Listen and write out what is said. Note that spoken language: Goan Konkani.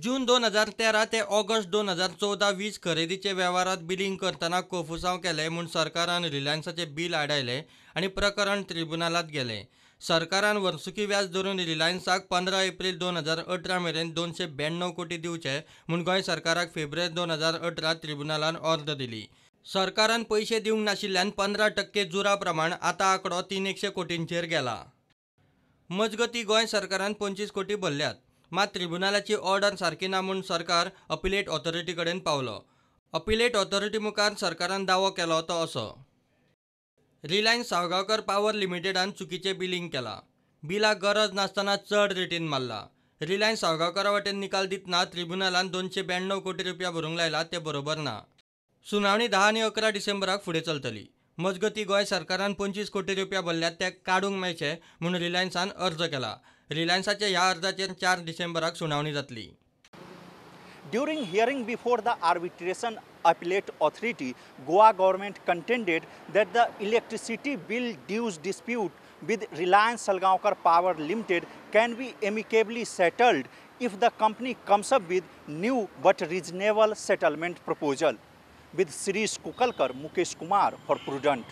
जून 2013 ते ऑगस्ट 2014 वीज खरेदीचे वेव्हारात बिलिंग करतना कोफुसांव केलें म्हूण सरकारान रिलायन्साचें बील आडायलें आनी प्रकरण ट्रिब्युनलांत गेलें. सरकारान वर्सुकी व्याज धरून रिलायन्साक 15 एप्रील 2018 मेरेन 292 कोटी दिवचे म्हूण गोंय सरकाराक फेब्रुवारी 2018 ट्रिब्युनलान ऑर्द दिली. सरकारान पयशे दिवंक नाशिल्ल्यान 15% जुरा प्रमाण आतां आंकडो 300 कोटींचेर गेला. मजगतीं गोंय सरकारान 25 कोटी भरल्यात. मात ट्रिब्युनलाची ऑर्डर सारकी ना म्हूण सरकार अपिलेट ऑथॉरिटी कडेन पावलो. अपिलेट ऑथॉरिटी मुखार सरकारान दावो केलो तो असो: रिलायन्स साळगांवकर पावर लिमिटेडान चुकीचें बिलिंग केलां. बिलाक गरज नासतना चड रेटीन मारला. रिलायन्स साळगांवकरा वटेन निकाल दितना ट्रिब्युनलान 292 कोटी रुपया भरूंक लायला तें बरोबर ना. सुनावणी 10 आनी 11 डिसेंबराक फुडें चलतली. मजगतीं गोंय सरकारान 25 कोटी रुपया भरल्यात ते काडूंक मेळचे म्हूण रिलायन्सान अर्ज केला. रिलायन्साच्या ह्या अर्जाचेर 4 डिसेंबराक सुनावणी जातली. During hearing before the arbitration appellate authority, Goa government contended that the electricity bill dues dispute with Reliance Salgaonkar Power Limited can be amicably settled if the company comes up with new but reasonable settlement proposal. With Shirish Kukalkar, Mukesh Kumar for Prudent.